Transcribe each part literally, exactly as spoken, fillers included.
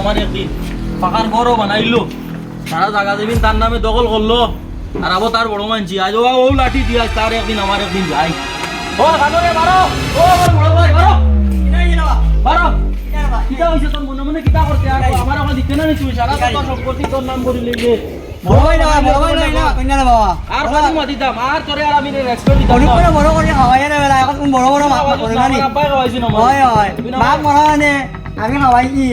আমার একদিন পাকার ঘরও বানাইলো, সারা জাগা জমিন তার নামে দখল করলো, আর আবো তার বড় মানছি। আজ ও, ও লাঠি দিয়া আজ তার একদিন আমার একদিন যাই। ও কানো রে, বারো। ও আমার বড় ভাই, বারো। বারো। কিতা হইছে তোর মনে মনে কিতা করতে? আর আমার এখন দিতে না নি তুই, সারা তো সম্পত্তি তোর নাম করি লইলে। বড় ভাই না, বড় ভাই না, না, কইনা না বাবা। আর কদিন মাতি দাম, আর তোরে আর আমি রে রেসপেক্ট দিতাম না। করে বড় করে খাওয়াই না বেলা, এখন তুমি বড় বড় মাপ করে না নি। আব্বাই খাওয়াইছি না। হয়, হয়। তুই না মাপ মনে হয় নে, আমি খাওয়াইছি।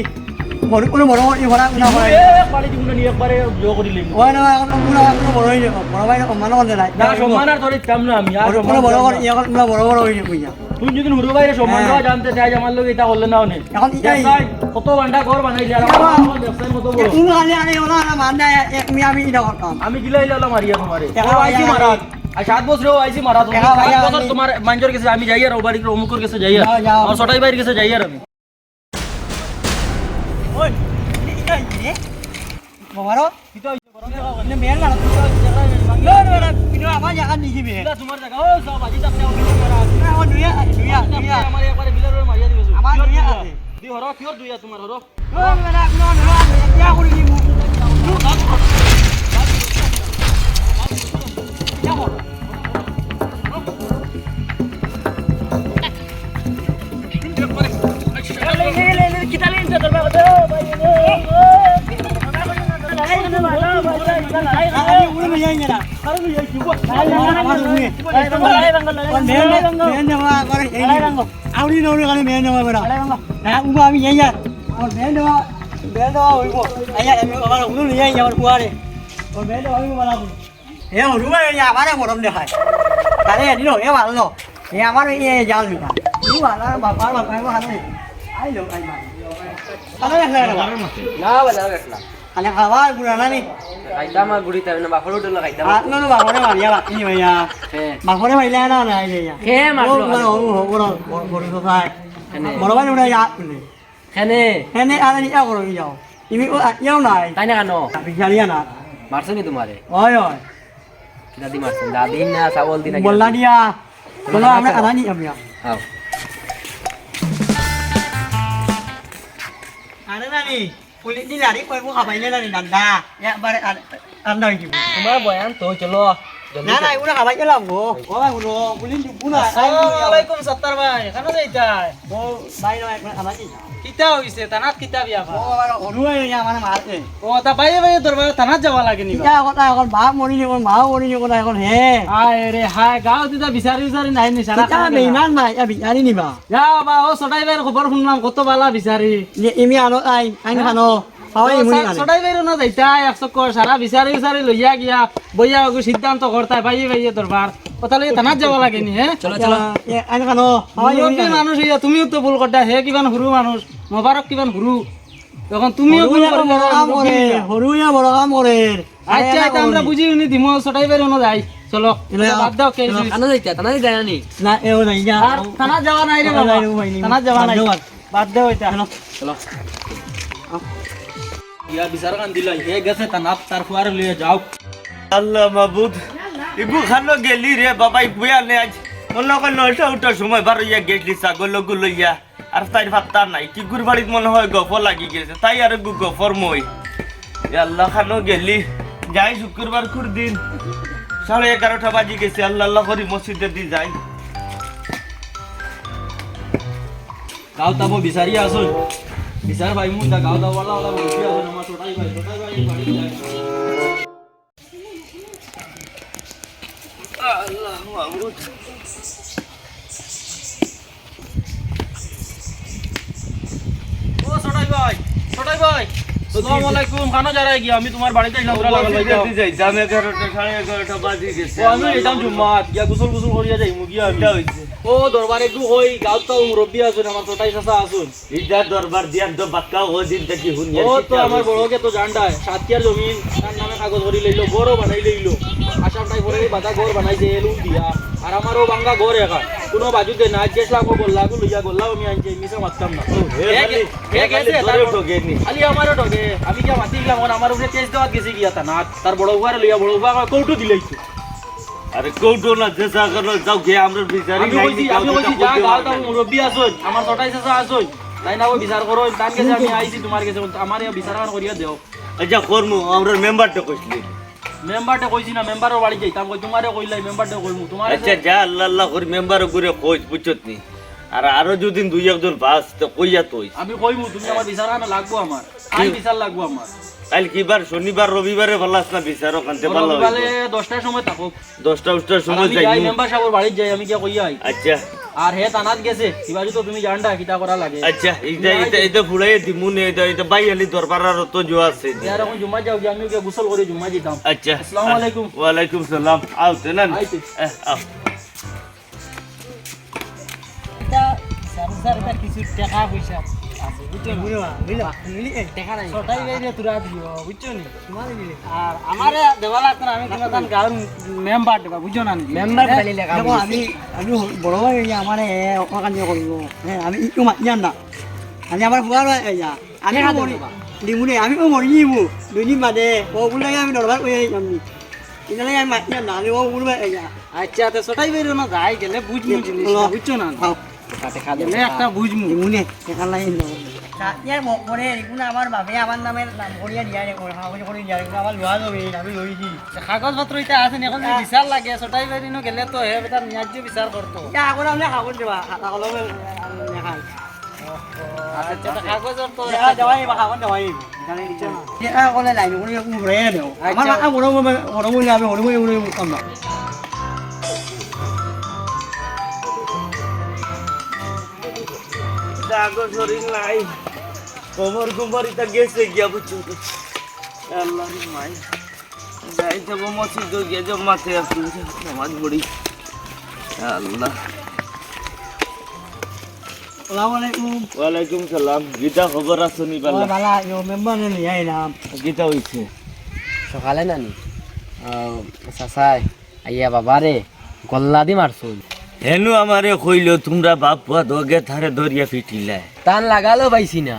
বড় করে বড় করে ভরা না হয়। এ, বাড়ি দিব না নি, একবারে জো করি লইব। হয় না, এখন পুরো, পুরো বড় হয়ে যাবো। বড় ভাই সম্মান করতে নাই। না, সম্মান আর তোরে দিতাম না আমি, আর বড় করে সম্মান বড় দিতাম করে, না। এখন পুরো বড় বড় হয়ে যাবো, বুঝা। তুই যদি হুরু ভাইরে সম্মান হ্যাঁ। দেওয়া জানতে চাই, আমার লোক এটা করলে না অনেক। এখন ইটাই। ব্যবসায় কত বান্ডা ঘর বানাইলে, আর আমার ব্যবসায় কত বড়। কোন খালি আরে ওলা না মান দেয়, এক মিয়া আমি এটা করতাম। আমি গিলা ইলা ওলা মারিয়া তোমারে। এখন ও আইছি ভাইয়া মারাত। আর সাত বছরে ও আইছি মারাত। এখন সাত ভাইয়া বছর আমি তোমার মাঞ্জর গেছে, আমি যাই আর ও বাড়ির অমুকর গেছে যাই আর। যাও, যাও। আমার ছোটাই ভাইয়ের গেছে যাই আর আমি। ওই, এটা কি রে? বাবারও? কিতা হইছে? গরম জাগা হইছে। এটা মেয়ের না, তুই তো জাগা হইছে, ভাঙি না, না, না, এটা আমার জাগা নিয়ে যাবে। এটা তোমার জাগা। ও, সব আজি তাতে অফিসে করা আছে। না, আমার দুইয়া, দুইয়া, দুইয়া। আমার একবারে বিলার মারিয়া দিবে। আমার দুইয়া আছে। দি হরো, কিওর দুইয়া তোমার হরো? ও, না, না, না, না, না, ইয়া করে দিব। আউরি নউরি কানে মেয়ে নেওয়া বেড়া। না, উবা আমি এই আর। আমার মেয়ে নেওয়া, মেয়ে নেওয়া হইব। এই আর আমি আমার উড়ু নিয়ে আই আমার কুয়ারে। ওর মেয়ে নেওয়া হইব বালা। এ হুরু ভাই, এ আমারে মরম দেখায়। আরে, এ দিল, এ ভালো। এ আমার এই, এই জাল দিবা। এই ভালো, বাবার বাবা, এ ভালো। আই লো, আই লো। ভালো লাগছে না? না, ভালো লাগছে না। আরে খাবার গুড়া না নি? খাইতাম আর গুড়ি তাই না, বাপরে উঠলো খাইতাম। আর না, না, বাপরে মারিয়া বাকি ভাইয়া। হে। বাপরে মাইলা না, না, এই ভাইয়া। হে, মারলো। ও, ও, ও, বড়, বড়, বড় কথা। কেনে? বড় ভাই উঠে যা, তুমি। কেনে? কেনে, আরে, ইয়া করো, যাও। তুমি ও, আ, ইয়াও নাই। তাই না কেনে? আপনি জানিয়া না। মারছে নি তোমারে? ওই, ওই। দাদি মারছে, দাদি না, সাবল দিন আগে। বললা দিয়া। বলো, আমরা আচ্ছা। আনানি, আমি আও। আও। আরে নানি, পুলিশ দিন আরে কইবো খাবাইলে নানি, দাদা। একবারে আর, আর নাই দিব। তোমার বয়ান তো, চলো। জলদি না, না, চলো। এগুলো খাবাই গেলাম গো। ও ভাই, হুনো, পুলিশ দিব না। আসসালামু আলাইকুম, সত্তার ভাই। কেনে যাইতায়? ও, ভাই, নয়, এখন খাবাই যাই। কিতা হইছে? থানাত কিতা বিয়া পা? ও, আমার অনু ভাই, আমার মারছে। ও, তা ভাই, ভাই, দরবারে থানাত যাওয়া লাগে নি? কিতা কথা, এখন বাপ মরি যাবো, মাও মরি যাবো না, এখন হে। হায় রে হায়, গাঁও দিতা বিচারি উচারি নাই নি, সারা কিতা খানা বেইমান নাই, এ বিচারি নিবা। যা বা, ও ছোটাই ভাইর খবর শুনলাম, কত বালা বিচারি। যে ইমি আনো, আই, আইন খানো। হাওয়াই ও, মুনি সা-, কানে। ছোটাই বাইরে না যাইতায়, এক চক্কর সারা বিচারি উচারি লইয়া গিয়া, বইয়া ওগু সিদ্ধান্ত করতায়, পাইয়ে পাইয়ে দরবার। ও, তাহলে থানাত যাওয়া লাগে নি, হে? চলো, চলো। এ, আইন খানো, হাওয়াই মুনি মুরব্বী কানে। মানুষ হইয়া তুমিও তো ভুল করতায়, হে কিমান হুরু মানুষ, মোবারক কিমান হুরু। এখন তুমিও হুরু ভুল ইয়া করলে বড় আর কাম মুরব্বী করে, হইয়া। হুরু ইয়া বড় কাম করে। আচ্ছা, আরে এটা আমরা বুঝি উনি দিমু, ছোটাই বাইরে না যাই। চলো, এলে এটা আও। বাদ দাও, কেস চলো। হইছে। থানা যাইতা, থানা যাইতা জানি। না, এও নাই, যা। আর থানা যাওয়া নাই রে থানা বাবা। যাই, ও ভাই, নি। থানা যাওয়া বাদ নাই। দেও আর। বাদ দেও এটা। চলো। চলো। ইয়া বিচার খান দিলাই, হে গেছে তা নাপ তার ফুয়ারে লইয়া যাও। আল্লাহ মাবুদ, ইগু খানো গেলি রে বাবা, ইগুয়া নে আজ। মনে হয় নয়টা উঠার সময় বারো ইয়া গেছলি ছাগল ওগু লইয়া। আর তাইর ফাত্তা নাই, কিগুর বাড়িত মনে হয় গফ লাগি গেছে, তাই আর গু গফর মই। এ আল্লাহ খানো গেলি, যাই শুক্রবার খুর দিন। সাড়ে এগারোটা বাজি গেছে, আল্লাহ আল্লাহ করি মসজিদে দি যাই। গাঁও তাবো বিচারি আসুন। বিচার ভাই মুন্ডা গাঁও দাওয়ালা ওলা বলছি আসুন, আমার ছোটাই ভাই, ছোটাই ভাই বাড়ি যায়। আল্লাহ মাবুদ। ও ছোটাই ভাই, ছোটাই ভাই। আসসালামু আলাইকুম। কানো যারা গিয়া? আমি তোমার বাড়িতে আইলাম, তোরা লাগাল ভাই যাও। যাই, যাই, যাই, এগারোটা, সাড়ে এগারোটা বাজি গেছে। ও, আমি যাইতাম জুম্মাত, গিয়া গোসল গোসল করিয়া যাই, মুগিয়া আমি। কিতা হইছে? ও, দরবারে একটু কই, গাঁওত তো মুরব্বি আছইন, আমার ছোটাই চাচা আছইন। ইটা দরবার দিয়ার তো বাক্কা ও দিন থাকি হুনিয়ার ও তো কিতা আমার হইছে? বড় কে তো জানডায়, সাত কিয়ার জমিন তার নামে কাগজ করি লইলো, ঘরও বানাই লইলো। আসাম টাই ঘরে বাতা ঘর বানাইছে এলুম দিয়া। আর আমারও ভাঙ্গা ঘর একা। কোনো বাজু দে না, আজ গেছলাম ও গোল্লা, গু লইয়া গোল্লাও আমি আনছি, মিছা মাততাম না। ও, হে হে খালি, গে-, হে হে খালি গেছে, তোরেও তার ঠগে নি। খালি আমারও ঠগে। আমি গিয়া মাতি গেলাম, ওর আমার উপরে কেস দেওয়াত গেছে গিয়া থানাত। তার বড় ফুয়ারে লইয়া বড় ফুয়া কৌটো দিলাইছে। আরে কৌটো না, যে যা করো, যাও গিয়া আমরা বিচারি আমি নাই কইছি, নি, আমি কাউকে কইছি, কাপড় যা, দেওয়া গাঁও নাই। তাও মুরব্বি আছইন, আমার ছোটাই চাচা আছইন। তাইন আবার বিচার করো, তান গেছে আমি আইছি তুমার গেছে, আমারে বিচার খান করিয়া দেও। আচ্ছা, করমু, আমরার মেম্বাররে কইছলি। মেম্বাররে কইছি না, মেম্বারর বাড়িত যাইতাম, কই তুমারে কইলাই, মেম্বাররে কইমু, তুমারে আচ্ছা, যা আল্লাহ আল্লাহ করি মেম্বাররে কইছ, বুঝছত নি? আর আরো যদি দুই একজন পাস, তে কইয়া থইস। আমি কইমু, তুমি আমার বিচার খান লাগবো আমার, আইন বিচার লাগবো আমার। কাইল কি বার? শনিবার, রবিবারে ফালাস না বিচার, অখানতে ভালা অইবো। রবিবারে দশটার সময় থাকো। দশটা উষ্টার সময় আমি যাই যাইমু। মেম্বার সাবর বাড়িত যাই, আমি গিয়া কইয়া আই। আচ্ছা। আর হে থানাত গেছে, ইবাজু তো তুমি জানডা কিতা করা লাগে। আচ্ছা, ইটা, ইটা, ইটা ফুড়াইয়া দিমু নে, ইটা, ইটা ভাই আলি দরবার আর তো জো আছে। ইয়ার অখন জুম্মা যাও গিয়া, আমিও গিয়া গোসল করি জুম্মা যাইতাম। আচ্ছা। আসসালামু আলাইকুম। ওয়ালাইকুম সালাম। আও তে না। আইতে। এ, আও। ইটা, স্যার, স্যার, ইটা কিছু টেকা পয়সা আছে, বুঝছো না? বুঝলাম, বুঝলাম। মিলি, এ, টেকা নাই। ছটাই বাইরে তোরা দিও, বুঝছো নি? তোমার মিলে। আর আমারে দেওয়া লাগতো না, আমি তোমার তান গাঁওর মেম্বার দেবা, বুঝছো না নি? মেম্বার এ, খালি লেখা দেখো, বলছি। আমি, আমি হ-, বড় ভাই, এই আমারে, এ, ওখান দিয়ে করবো। হ্যাঁ, আমি একটু মাতিয়ার না। আমি আমার ফুয়ার ভাই, এই যা। আমি টেকা মরি, দেবো। দিমুনে, আমি মরি নিমু। দুই দিন বাদে, ও বলে আমি দরবার করে যাইতাম নি। ইনারে আমি মাতিয়ার না, আমি ও বলবো, এই যা। আচ্ছা, তো ছটাই বাইরে না যাই, গেলে বুঝমু জিনিসটা, বুঝছো না? হ্যাঁ। কাটে খা দে। গেলে একটা বুঝমু। এমনে, এখান নাই না। না, ইয়ার ম-, মনে হয়, এগুলো আমার বাপে আমার নামে নাম করিয়া দিয়া রে, ওর হাওয়া করিয়া দিয়া রে, আমার লওয়া যাবে, আমি লইছি। কাগজপত্র ইটা আছে নি, অখন যদি বিচার লাগে, ছটাই বাইরে না গেলে তো হে বেটার ন্যায্য বিচার করতো। ইটা এখন আপনি কাগজ দেবা, খাতা কলমে, আ, লেখা। আচ্ছা, আচ্ছা, কাগজ আর তো দেওয়া, দেওয়া, এই কাগজ দেওয়া, এই। জানি নিচে না। ইটা বলে লাইন, ওরে, ওরে দেও। আচ্ছা। আমার কাকা বড় বড়, বড় বড় যাবে, বড় বড়, বড় বড় কাম না। জাগো শরীর নাই। কোমর কোমর ইটা গেছে গিয়া বুঝছো তো। আল্লাহ রে মাই। যাই যাবো মসজিদ গিয়া জমাতে আসুন। নামাজ পড়ি। আল্লাহ। আসসালামু আলাইকুম। ওয়ালাইকুম সালাম। গীতা খবর আছো নি ও বালা? বালা, ও মেম্বার নিয়া আইলাম। গীতা হইছে। সকালে নানি? আহ, চাচাই। আইয়া বাবারে, গল্লা দি মারছইন। হেনু আমারে কইলো, "তুমরা বাপ পুয়া দোগে তারে ধরিয়া ফিটিলায়।" তান লাগালো পাইছি না।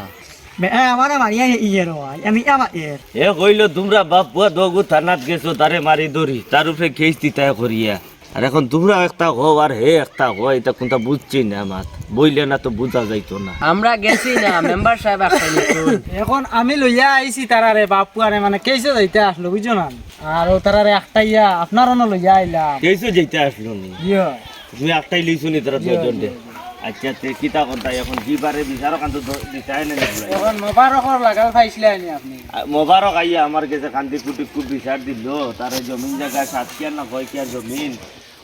বে-, এ, আমারে মারিয়া হে-, ইয়ে রে ভাই, আমি আমার এর। হে কইলো, "তুমরা বাপ পুয়া দোগু থানাত গেছো, তারে মারি ধরি, তার উপরে কেস দিতায় করিয়া।" আর এখন তুমরা একটা কও আর হে একটা কয়, ইটা কুনটা বুঝছি না মাত। বইলে না তো বুঝা যাইতো না। আমরা গেছি না, মেম্বার সাহেব একটা নিছইন। এখন আমি লইয়া আইছি তারারে, বাপ পুয়ারে, মানে, কেসে যাইতে আসলো, বুঝছো না? আর ও তারারে আটকাইয়া আপনার অনো লইয়া আইলাম। কেসও যাইতে আসলো নি? ইয়ো। তুমি আটকাই লইছো নি তারা ইয়ো, দুইজনরে? ইয়ো, ইয়ো। আচ্ছা, তে কিতা করতা এখন? কি বারে বিচারো কান্ত দ-, দিতায় না নি? এখন মোবারকর লাগাল পাইছিলা নি আপনি? আ, মোবারক আইয়া আমার গেছে কান্দি কুটি খুব বিচার দিল, তার জমিন জায়গা সাত কিয়ার না কয় কিয়ার জমিন,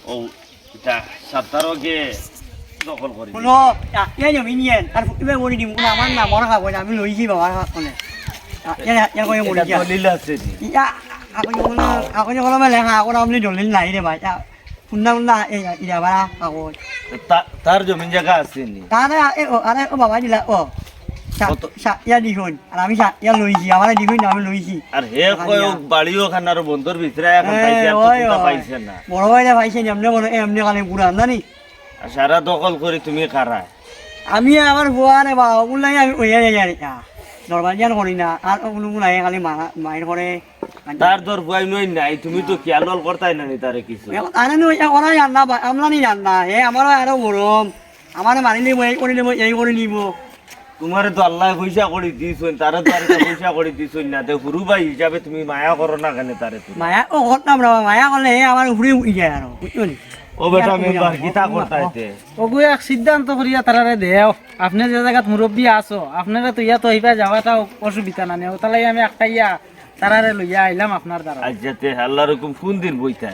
ও ইটা সাপ্তারকে দখল করি। হুনো, তা, ইয়া জমিন ইয়েন, আর ফুটিবে মরি দিম, কোনো আমার না, মরা খাবো না, আমি লইছি বাবার হাত কোনে। তা, ইয়া, ইয়া করে মরি ইটা যা। দলিল আছে নি? ইয়া, আপনি কোনো, আপনি কোনো মেলে, হ্যাঁ, কোনো আপনি দলিল নাই রে ভাই, তা, হুন্না, হুন্না, এই, ইয়া, বাড়া, কাগজ। তা-, তার জমিন জায়গা আছে নি? তার, এ, ও, আরে, ও বাবা দিলা, ও। সা-, কত? সা-, ইয়া দিছইন। আর আমি সা-, ইয়া লইছি, আমারে দিবি না, আমি লইছি। আর হে টাকা কয় দিয়া। ও বাড়ি ওখান আর বন্দর ভিতরে এখন এ, পাইছে, আর তো ওই, কোনটা ওই। পাইছে না। বড় ভাইরে পাইছে নি, এমনে বড়, এমনে খালি পুরা, জানি? আর সারা দখল করি তুমি কারা? আমি আমার ফুয়ারে বা, ওগুলাই আমি ওই জানি আর ইয়া। দরবার জান করি না, আর ওগুলো গুলাই খালি মারা, মাইর করে। তার দর ফুয়াই নই নাই, তুমি তো খেয়াল করতায় না নি তারে কিছু। এখন আরে নই, ইয়া করা জান না, বা-, আমলানি জান না, হে আমারও আরো গরম। আমারে মারি নিব, এই করে নিব, এই করে নিব। তোমারে তো আল্লায় পয়সা করি দিছইন, তারে তো আর একটা পয়সা করি দিছইন না, তে হুরু ভাই হিসাবে তুমি মায়া করো না কেনে তারে তুমি? মায়া ও করতাম রে বাবা, মায়া করলে হে আমার উপরে উঠি যায় আরো, বুঝছো নি? ও বেটা মেম্বার, কিতা করতা এতে? ওগু এক সিদ্ধান্ত করিয়া তারারে দেও, আপনে যে জাগাত মুরব্বি আছো, আপনারে তো ইয়া তো ইবা যাওয়াটা অসুবিধা না নে, ওটালাই আমি আটকাইয়া তারারে লইয়া আইলাম আপনার দ্বারা। আচ্ছা, তে আল্লাহর হুকুম কোন দিন বইতা?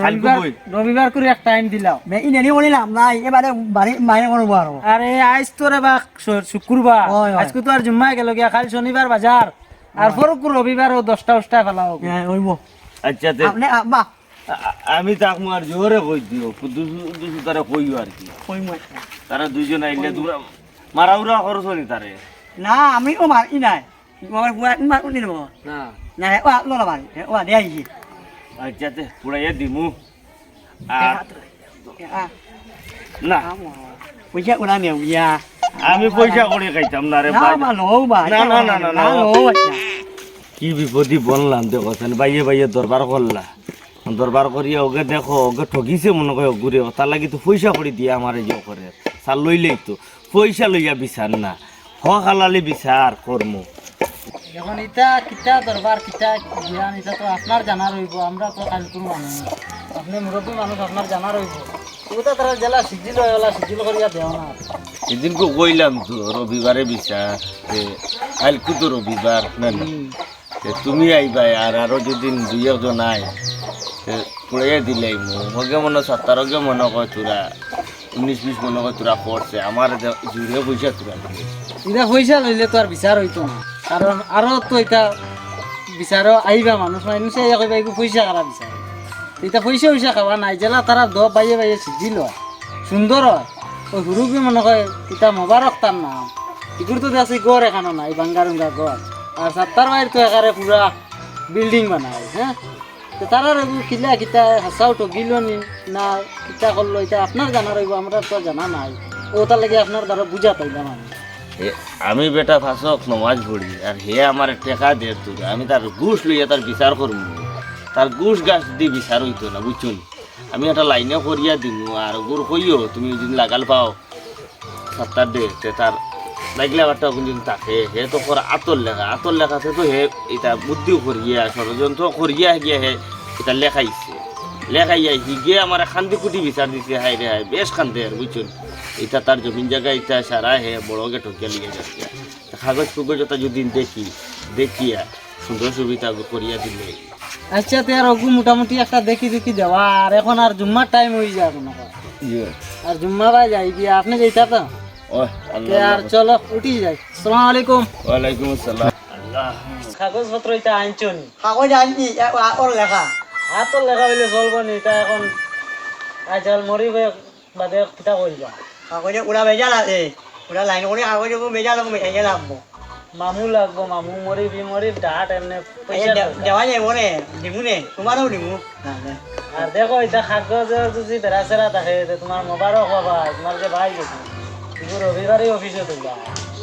কালকে রবিবার, বই। রবিবার করে এক টাইম দিলাও। বে, ইনানি করিলাম না, এবারে বাড়ি মাইনে করবো আরো। আরে, আইজ তো রে বা শু-, শুক্রবার। হয়, হয়। আজকে তো আর জুম্মায় গেল গিয়া, কাল শনিবার বাজার। আর হয়। পরকু রবিবার ও দশটা উষ্টা ফেলা হবে। হ্যাঁ, হইব। আচ্ছা, তে আপনি, আ, বাহ। আ-, আ-, আমি তাক মার জোরে কই দিও, দুসু, দুসু তারা কইও আর কি। কইমু একটা। তারা দুইজন আইলে কইমু। তোমরা মারাউরা করছো নি তারে? না, আমি ও মারি নাই। আমার বুয়া, মা, উনি নেবো। না। না, ও, ও, ও, ও, দে আইছি। আচ্ছা, তে, পুরাইয়া দিমু। আর, আ। না। পয়সা ওরা নেও, ইয়া। আমি পয়সা করে খাইতাম না রে না, ভাই। মা, লো, ভাই। না, না, না, না, না, না, লো। লো, আচ্ছা। কি বিপদি বললাম, দেখো, তাহলে বাইয়ে বাইয়ে দরবার করলা। দরবার করিয়া ওকে দেখো, ওকে ঠগিছে মনে করে ওগুরে। তার লাগি তো পয়সা করে দিয়ে আমার এই যে করে। স্যার লইলেই তো। পয়সা লইয়া বিচার না। হক হালালি বিচার করমু। এখন ইটা কিতা দরবার, কিতা জ্ঞান, ইটা তো আপনার জানা রইবো, আমরা তো কাইলকুর মানুষ। আপনে মুরব্বী মানুষ, আপনার জানা রইবো। ওটা তারা জেলা সিজিল হয়, ওলা সিজিল করিয়া দেও না। এদিন কো কইলাম তো রবিবারে বিচার, যে কাইলকু তো রবিবার, না নি? হুম। তে তুমি আইবায়, আর আরো যদি দুই একজন আয়, তে পুড়াইয়া দিলাইমু। হগে মনো সাত্তার হগে মনো কয় তোরা, উনিশ বিশ মনো কয় তোরা পড়ছে, আমার দে-, জুড়ে পয়সা তোরা দিলে। ইটা পয়সা লইলে তো আর বিচার হইতো না, কারণ আরো তো ইটা বিচারও আইবা মানুষ, মানুষে ইয়া কইবা, "এগু পয়সা খারাপ বিচার।" ইটা পয়সা পয়সা খাওয়া নাই, জেলা তারা দ বাইয়ে বাইয়ে সিজিল হয়, সুন্দর হয়। ওই হুরুবি মনো কয়, ইটা মোবারক তার নাম। ইগুর তো দেখছি ঘর এখানো নাই, বাঙ্গা রুঙ্গা ঘর। আর সাত্তার বাইর তো একারে পুরা বিল্ডিং বানায়, হ্যাঁ? তো তারার এগু কিলা কিতা হাসাও ঠগিল নি না কিতা করলো, ইটা আপনার জানা রইবো, আমরা তো জানা নাই। ও তার লাগি আপনার দ্বারা বুঝা পাইলাম আমি। হে, আমি বেটা ফাঁসক নমাজ পড়ি, আর হে আমার টেকা দের তুই, আমি তার ঘুষ লইয়া তার বিচার করমু। তার ঘুষ গাছ দি বিচার হইতো না, বুঝছো নি? আমি একটা লাইনে করিয়া দিমু, আর ওগুর কইও তুমি যদি লাগাল পাও, সাত্তার দে, তে তার লাগলে আবার তখন যদি থাকে, হে তো কর আতর লেখা, আতর লেখাতে তো হে এটা বুদ্ধিও করিয়া, ষড়যন্ত্র করিয়া গিয়া হে এটা লেখাইছে। লেখাইয়া হিগে আমার কান্দি কুটি বিচার দিছে, হায় রে হায়, বেশ কান্দে আর, বুঝছো নি? এটা তার জমিন জায়গা, এটা সারা হে বড় গেট হকিয়া লিয়ে যাচ্ছে। কাগজ কুগজ ওটা যদি দেখি, দেখিয়া সুন্দর সুবিধা করিয়া দিলে। আচ্ছা, তে আর ওগু মোটামুটি একটা দেখি দেখি দেওয়া, আর এখন আর জুম্মার টাইম হয়ে যাবে না। ইয়ে। আর জুম্মা ভাই যাই গিয়া, আপনি যাইতা তো? ওই, আল্লাহ, তে আর আল্লাহ। চলো, উঠি যাই। আসসালামু আলাইকুম। ওয়ালাইকুম আসসালাম। আল্লাহ। কাগজপত্র এটা আনছো নি? কাগজ আনছি, এ, আ, ওর লেখা। আর তোর লেখা হইলে চলবো নি, এটা এখন আজকাল মরি হয়ে বাদে কিতা কইবা? কাগজে পুরা ভেজাল আছে। পুরা লাইন করে কাগজে ভেজাল, আমি ভেজাল লাগবো। মামু লাগবো, মামু মরি বি মরি ডাট এমনে পয়সা দে-, দরকার। দেওয়া যাইবো নে, দিমু নে, তোমারও দিমু। না, না। আর দেখো, এটা কাগজে যদি বেড়াছেড়া থাকে, তো তোমার মোবারক বাবা, তোমার যে ভাই গেছে, এগুলো রবিবারই অফিসে তুলবা,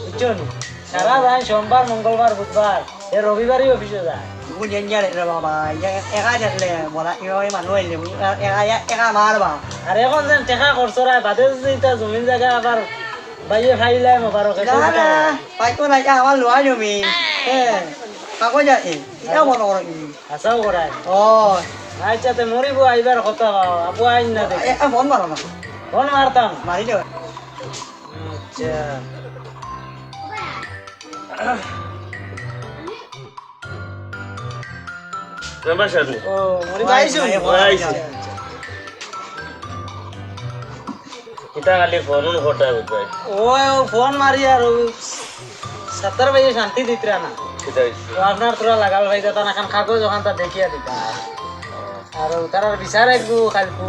বুঝছো নি? সারা যায় সোমবার, মঙ্গলবার, বুধবার, এ রবিবারই অফিসে যায়। এগু ডেঞ্জার রে বাবা, এ-, একা দেখলে বলা, এভাবে মানুষ আইলে, একা, একা, একা মারবা। আর এখন যেন টেকা খরচ রায়, বাদে যদি ইতা জমিন জায়গা আবার বাইয়ে ফাইলায় মোবারকে, না, সেই না, কথা। পাইতো না, এটা আমার লোয়া জমিন। হ্যাঁ, কাগজ আছে, এটা মনে করো কি? হাছাও করায়। ও। আচ্ছা, তে মরিব আইবার কথা, আবু আইন না দেখে। এ, এ, ফোন মারো না। ফোন মারতাম। মারি দেবে। আচ্ছা। মেম্বার সাহেব নি? ও, মরি ভাই, ভাই, ভাই, ভাই, ভাই। আইছি। কিতা খালি ফোন উন করতে হবে ভাই? ও, ও ফোন মারি আর ও সাত্তার ভাই শান্তি দিতরা না। কিতা হইছে? তো আপনার তোরা লাগাল ভাই, তা না খান কাগজ ওখান তা দেখিয়া দিতা। আর ও তারার বিচার একগু কালকু।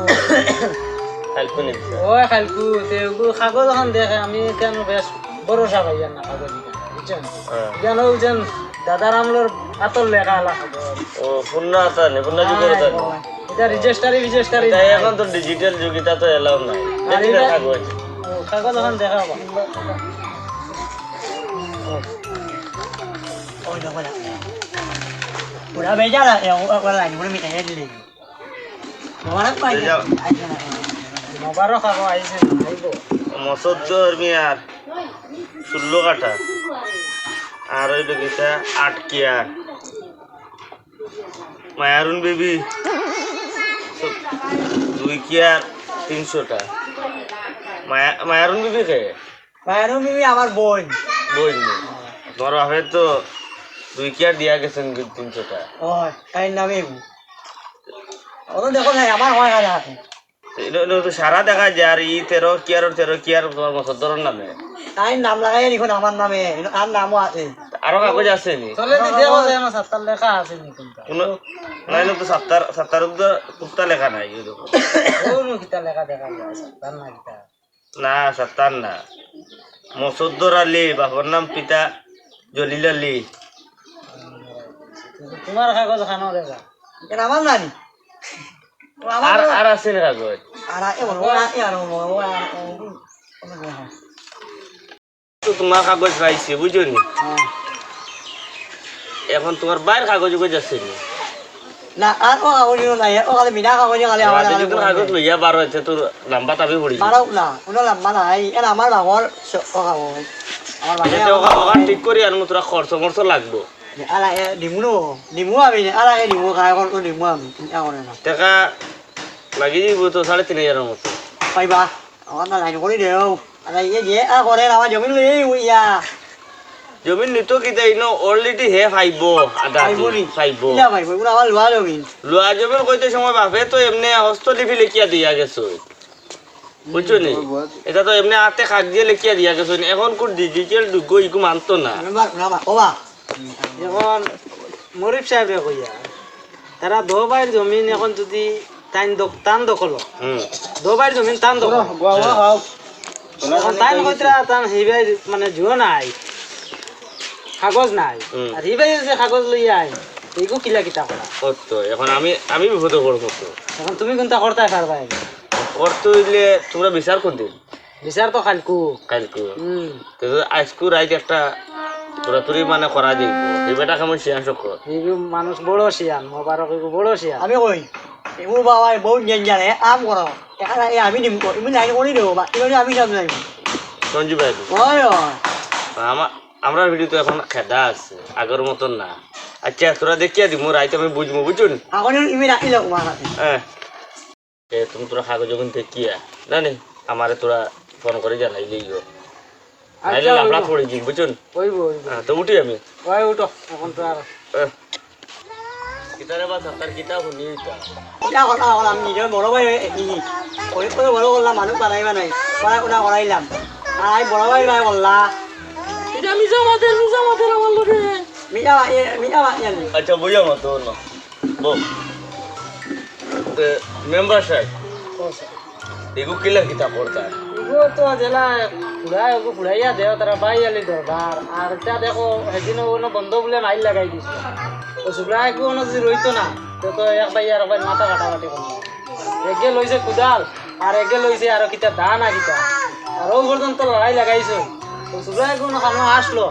কালকু নি বিচার? ও কালকু, তে ওগু কাগজ ওখান দেখে আমি কেন বেশ ভরসা পাই আর না কাগজ ইখান, বুঝছেন? হ্যাঁ। যেন ওই যেন দাদার আমলর আতর লেখা আলা কাগজ। ও, পুন্না আতা নি, পুন্না যুগর আতা নি। এটা রেজিস্টারি, রেজিস্টারি এটা নাই। এখন তো ডিজিটাল যুগ, এটা তো এলাও নাই। আর ডিজিটাল এটা কাগজ। ও, কাগজ ওখান দেখা হবা। ওই দেখো না। পুরা বেজাল আছে, ও, ও, ও, লাইন, পুরা মিটাই দিলে। মোবারক ভাই। এই যাও। মোবারক আবো আইছে, আইবো। মসদ্দর মিয়ার ষোলো কাঠা। আর ওই লোকিতা আট কিয়ার। মায়ারুন বিবি দুই কিয়ার তিনশোটা। মায়া-, মায়ারুন বিবি কে? মায়ারুন বিবি আমার বোন। বোন। তোমার বাপে তো দুই কিয়ার দিয়া গেছেন তিনশোটা। ও, তাই নামে। ও তো দেখো ভাই, আমার হয় না। এটা, এটা তো সারা দেখা যায়, আর ই তেরো কিয়ার, তেরো কিয়ার তোমার মসদ্দরর নামে। তাই নাম লাগাই এখন আমার নামে, আর নামও আছে। আরো কাগজ আছে নি? চলে দি দেখো যে আমার সাত্তার লেখা আছে নি কোনটা। কোনো, না, এটা তো সাত্তার, সাত্তার তো কুত্তা লেখা নাই, এই দেখো। ও নো কিতা লেখা দেখা যায়, সাত্তার না কিতা? না, সাত্তার না। মসদ্দর আলী, বাপর নাম পিতা জলিল আলী। তোমার কাগজ খানো দেখা। এটা আমার নানি। ও, আমার আর, নাম। আর আছে নি কাগজ? আর, এ, ও, ও, এ, আর, ও, ও, আর, ও, ও, ও, ও। তো তোমার কাগজ পাইছে, বুঝছো নি? হ্যাঁ। এখন তোমার ভাইর কাগজ উগজ আছে নি? না, আর ও কাগজ নাই, ও খালি বিনা কাগজে খালি আমার আর কাগজ যদি লইয়া বার হইতে তো লম্বা তাবি পড়ি। বারো না, কোনো লম্বা নাই, এর আমার বাবার স-, ও কাগজ। আর বাদে এটা তো ওখান, ওখান ঠিক করি আর তোরা খরচ মরচ লাগবো। আলা এ দিমু নো, দিমু আমি, আলা এ দিমু, কায় কোন দিমু আমি, চিন্তা করে না। টাকা লাগি যাইবো তো সাড়ে তিন হাজারর মতো। পাইবা, আমার না লাইন করি দেও। আলা ইয়ে যে আ করে আমার জমিন লই ইয়া। জমিন নিতো কিতা ইনো already হে পাইবো, আদা পাইবো নি? পাইবো। কিলা পাইবো? এগুলো আমার লোয়া জমিন। লোয়া জমিন কইতে সময় বাপে তো এমনে হস্ত লিপি লেখিয়া দিয়া গেছে। বুঝছো নি? এটা তো এমনি আতে খাক দিয়ে লেখিয়া দিয়া গেছে, এখন কোন ডিজিটাল যুগ, ইগু মানতো না। মেম্বার, না বা, ও বা। এখন মরিফ সাহেবরে কইয়া, তারা দো ভাইর জমিন এখন যদি তাইন দখ-, তান দখল, হুম। দো ভাইর জমিন তান দখল। এখন তাইন কইতরা তান হি ভাইর মানে জুয়ো নাই, কাগজ নাই। হুম। আর হি ভাই যে কাগজ লইয়া আইন, ইগু কিলা কিতা করা? ও তো, এখন আমি, আমি বিপদে পড়বো তো। এখন তুমি কোনটা করতায় পারবায়? করতে অইলে তোমরা বিচার কোন দিন? বিচার তো কাইলকু। কাইলকু। হুম। তো আইজকু রাইত একটা তোরা তুরি মানে করা যাইবো। এই বেটা কেমন শিয়ান চক্কর? এই মানুষ বড় শিয়ান, মোবারক ইগু বড় শিয়ান। আমি কই, ইগু বাবা বহুত ডেঞ্জার, হে কাম করো। এখানে এ আমি নিমু, ইমু লাইন করি দেবো, বা ইমু আমি সব লাইন। সঞ্জু ভাই। ওই, ওই। আমা-, আমরার ভিডিও তো এখন খেদা আছে, আগর মতন না। আচ্ছা, তোরা দেখিয়া দিমু, রাইত আমি বুঝমু, বুঝছুন? এখন ইমু রাখি দাও, মা। হ্যাঁ। এ, তুমি তোরা কাগজ যখন দেখিয়া, না নি, আমারে তোরা ফোন করি জানাইলেই গো। আচ্ছা, নাইলে লাফড়া অইবো। পড়ি যাইম, বুঝছুন? অইবো, অইবো। হ্যাঁ, তো উঠি আমি। ওই উঠো, এখন তো আর এ। কিতারে বা সাত্তার কিতা হুনি ইতা? কিতা কথা কইলাম, নিজর বড় ভাই, ই, ওই করে বড় করলাম, মানুষ বানাইবা নাই, পড়াশোনা করাইলাম। আর আমি বড় ভাই ভাই বললা। এটা মিছা মাতের, মিছা মাতের আমার লগে। মিছা মাত, এ, মিছা মাত জানি। আচ্ছা, বুঝা মতো না। বল। তে, মেম্বার সাহেব, ও স্যার। এগু কিলা কিতা করতা? এগু তো জেলা ফুড়ায়, ওগু ফুড়াইয়া দেও, তারা ভাই আলি দরবার। আর ইটা দেখো, হেদিন অনো বন্ধ বুলে মাইর লাগাই দিছে। তো সুগ্রা এগু অনো যদি রইতো না, তো, তো এক ভাই আর এক ভাই মাথা কাটাকাটি করতো। এগে লইছে কুদাল, আর এগে লইছে আরো কিতা দা না কিতা। আর ও পর্যন্ত লড়াই লাগাইছে। তো সুগ্রা এগু অনো কানো আসলো,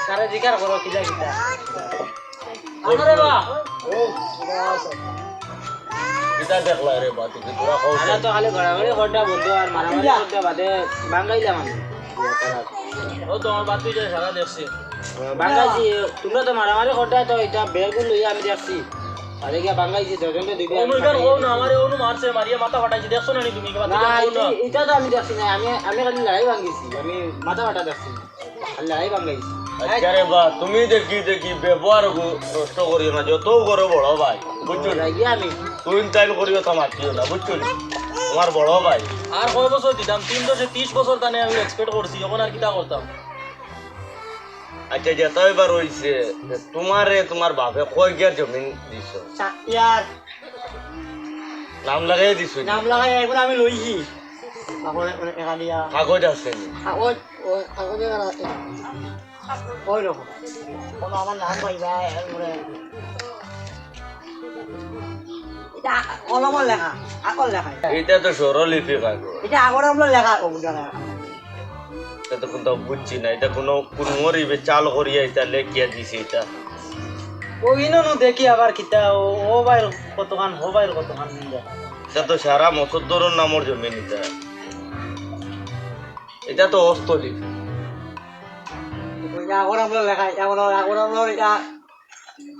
তারে জিকার করো কিতা কিতা। আরে বা। কিতা দেখলা রে বা, তুই তোরা কও। আমরা তো খালি ঘোরাঘুরি করতা বন্ধু, আর মারামারি করতা বাদে ভাঙ্গাইলাম আমি। ও তোমার বাদ তুই যে সারা দেখছি। ভাঙ্গাইছি, তোমরা তো মারামারি করতা তো এটা বেলগুন লইয়া আমি দেখছি। আরে গিয়া ভাঙ্গাইছি, দুইজন তো দুইজন অনো ইবার কও না, আমারে অনো মারছে, মারিয়া মাথা ফাটাইছে, দেখছো না নি তুমি? না, এটা তো আমি দেখছি না, আমি, আমি খালি লড়াই ভাঙ্গিছি, আমি মাথা ফাটা দেখছি। আল্লাহ, এই বাংলাদেশ। আচ্ছা রে বা, তুমি দেখি দেখি ব্যবহার গো নষ্ট করিও না, যত করো বড় ভাই, বুঝছো নি? রাগি আমি। তুই তাইল করিও তা মাতিও না, বুঝছো নি? তোমার বড় ভাই। আর কয় বছর দিতাম? তিন দশে তিরিশ বছর তানে আমি expect করছি, এখন আর কিতা করতাম? আচ্ছা, যেটা এবার হইছে, তোমারে তোমার বাপে কয় গিয়ার জমিন দিছো? চার গিয়ার। নাম লাগাই দিছো নি? নাম লাগাই, এখন আমি লইছি। তারপরে ওই টেকা দিয়া। কাগজ আছে নি? কাগজ, ওই কাগজে আর আছে। ওই রকম। কোনো আমার নাম পাইবা, এরপরে। এটা কলমর লেখা, আকর লেখা এটা। এটা তো স্বরলিপি কাগজ। এটা আগর আমলর লেখা, ও বুঝা না। এটা তো কোনটা বুঝছি না, এটা কোনো, কোন মরিবে চাল করিয়া এটা লেখিয়া দিছে এটা। ও ইনো নু দেখি আবার কিতা, ও, ও ভাইর কতখান, ও ভাইর কতখান নিন্দা। এটা তো সারা মসদ্দরর নামর জমিন এটা। এটা তো হস্তলিপি। ওই যে আগর আমলর লেখা, এটা বলো, আগর আমলর এটা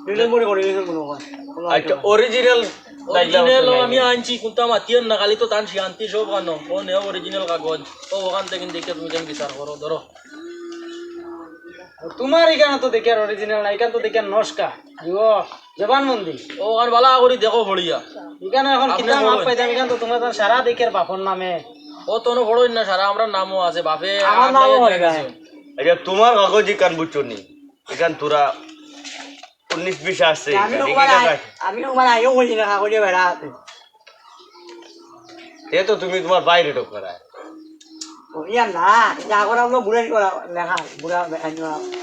দুই নম্বরে করে দিয়েছে মনে হয়। আচ্ছা, original dialogue original তো নাই। আমি আনছি, কোনটা মাতিয়ার না, খালি তো তান শান্তি সব কানো। ও নেও original কাগজ, ও ওখান থেকে দেখে তুমি যেন বিচার করো, ধরো। তোমার এখানে তো দেখি আর original না, এখানে তো দেখি আর নস্কা। ও, জবানবন্দি। ও, আর বালা করি দেখো পড়িয়া। এখানে এখন আপনি কিতা মাপ বলুন। পাইতাম, এখানে তো তোমার তার সারা দেখি আর বাপর নামে। ও, তনো পড়ইন না, সারা আমরার নামও আছে, বাপে আমার নামও আটলাইয়া হয় দিয়া ভাই। গেছে। আচ্ছা, তোমার কাগজ ইখান বুঝছো নি? ইখান তোরা উনিশ বিশ আছে, আমি ইখান তোমার ইখান আই-, আছে। আমি তোমার আইও বলি না, কাগজে বেড়া আছে। এ তো তুমি তোমার বাইরে ঢোক করায়। ও, ইয়া না, ইয়া করে আমরা বুড়া করা লেখা, বুড়া বে-, আইন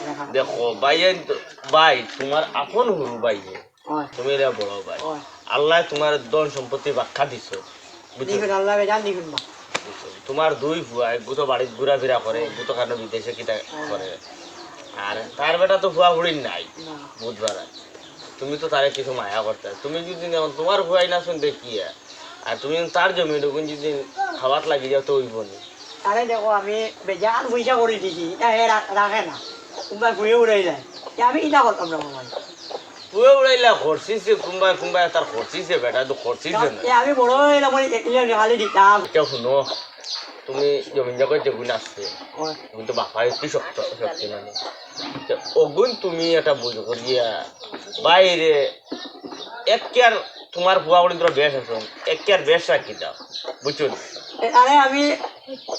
লেখা। দেখো, ভাই, আইন তো, ভাই, তোমার আপন হুরু ভাই, হয়। তুমি এরা বড় ভাই। হয়। আল্লাহ তোমার ধন সম্পত্তি বাক্কা দিছো, বুঝছো? নিখুন, আল্লাহ বে জান নিখুন মা। বুঝছো? তোমার দুই ফুয়া, এক গুতো বাড়িত ঘুরাফিরা করে, এক গুতো কানো বিদেশে কিতা হয়। করে। আর তার বেটা তো ফুয়া ফুড়ির নাই, না। বুধবার। তুমি তো তারে কিছু মায়া করতে। তুমি যদি এখন তোমার ফুয়াই না শুনতে কি আর? আর তুমি তার জমি ওগুন যদি খাওয়াত লাগি যাও তো অইবো নি। আরে দেখো, আমি বেজান পয়সা করি দিছি, ইটা হে রা-, রাখে না, কুনবায় ফুয়ে উড়াইলায়, তে আমি ইটা করতাম না বাবা। ফুয়ে উড়াইলা খরচিছে, কুনবায় কুনবায় তার খরচিছে, বেটা তো খরচিছে না। এ আমি বড় অইলাম, মানে, এ-, ইয়া খালি দিতাম। ইটা হুনো, তুমি জমিন জাগা যেগুন আছে, ওই। তুমি তো বাপায় একটু শক্ত, শক্তি মানে। তে অগুন তুমি একটা বুঝ করিয়া বাইরে এক কিয়ার তুমার ফুয়া করি তোরা বেশ আছো, এক কিয়ার বেশ রাখি দাও, বুঝছো নি? এ, আরে আমি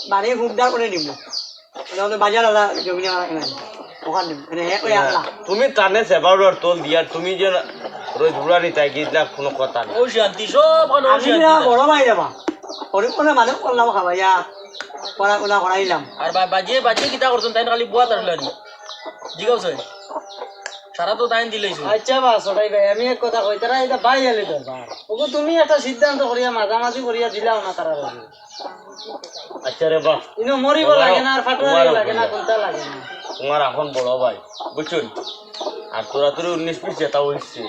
বাড়ি হুদ্দা করি নিমু। মানে, ওদের বাজার ওলা জমি নেওয়া এখানে। ওখানে, মানে, হে, ওই না, আল্লাহ। তুমি তানে সেবার ওর তোল দিয়া, তুমি যে রোজ বুড়া নিতায় গিয়ে দিলা, কোনো কথা না। ও শান্তি, সব কোনো আমি শান্তি না, না। বড় ভাই রে বা। ওরে কোনো মানুষ করলাম খাবাইয়া, পড়াশোনা করাইলাম। আর বা-, বাজিয়ে, বাজিয়ে কিতা করছেন, তাই না খালি বুয়া তার লানি। জিগাও স্যার। সারা তো তাই দিলেই শুন। আচ্ছা বা, ছোটাই ভাই, আমি এক কথা কই, তারা এটা ভাই আলি দরবার। ওগো তুমি একটা সিদ্ধান্ত করিয়া, মাঝামাঝি করিয়া দিলাও না তারা। আচ্ছা রে বা। ইনো মরিব তোমারও, লাগে না, আর ফাটোয়ারি তোমারও লাগে না, বুঝা। কোনটা লাগে না। তোমার এখন বড় ভাই, বুঝছো নি? আর তোরা তোর উনিশ বিশ যেটা হইছে,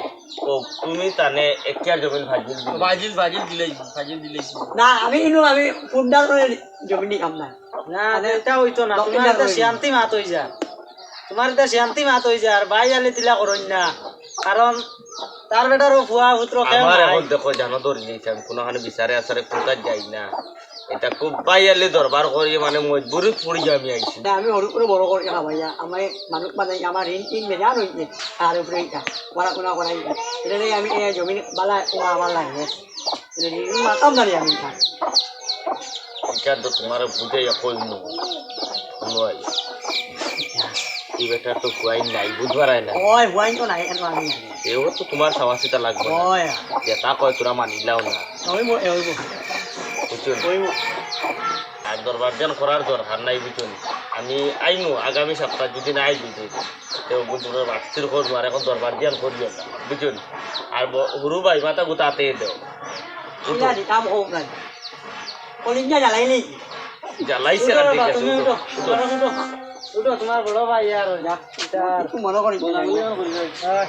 তো তুমি তানে এক কিয়ার জমিন ফাজিল দিলে। ফাজিল, ফাজিল দিলেই, ফাজিল দিলেই। না, আমি ইনো আমি ফুন্ডার করে জমিন নিতাম না। না, মানে, এটা হইতো না। তোমার এটা শান্তি মাত হই যা। তোমার এটা শান্তি মাত হই যা, আর ভাই আলি তিলা করইন না। কারণ তার বেটারও ফুয়া পুত্র কেউ আমার নাই। এখন দেখো, জানো ধরি নিয়েছি আমি, কোনোখানে বিচারে আচারে কোথায় যাই না। এটা খুব বাইয়ালি দরবার করি, মানে, মজবুরিত পড়ি আমি আইছি। না, আমি হরু করে বড় করি খাবাইয়া, আমি মানুষ বানাই, আমার ঋণ টিন বেজান হইছে, তার উপরে এটা, পড়াশোনা করাই। এটা নিয়ে আমি এই জমিন বালা, ও আমার লাগে। এটা ঋণ মাতাম না রে আমি এটা। এটা তো তোমার বুঝে ইয়া কই নু। নয়। এই বেটার তো ফুয়াইন নাই, বুঝবার আয় না। ওই, ফুয়াইন তো নাই, এখন আমি নাই। এও তো তোমার সাবাসিতা লাগবে না। ওই। যেটা কয় তোরা মানিলাও না। ওই মো-, এ, ওই মো-, বুঝছো নি? ওই মো-, আর দরবার দিয়ান করার দরকার নাই, বুঝছো নি? আমি আইমু আগামী সপ্তাহ, যদি না আই যদি, তে বুঝছো, বাস্তির খোঁজ মার, এখন দরবার দিয়ান করিও না, বুঝছো নি? আর ব-, হুরু ভাই মাথা গুতা আতে দেও। উঠো। ইয়া, কাম হোক না। কলিজা জ্বালাইলি। জ্বালাইছে উঠো না, ঠিক বাবা, আছে, তুমি উঠো, উঠো। উঠো, উঠো, উঠো, তোমার বড় ভাই আর ওই যা, এটা আর কিছু মনে করি না। বলা বলি আর করি না। হ্যাঁ।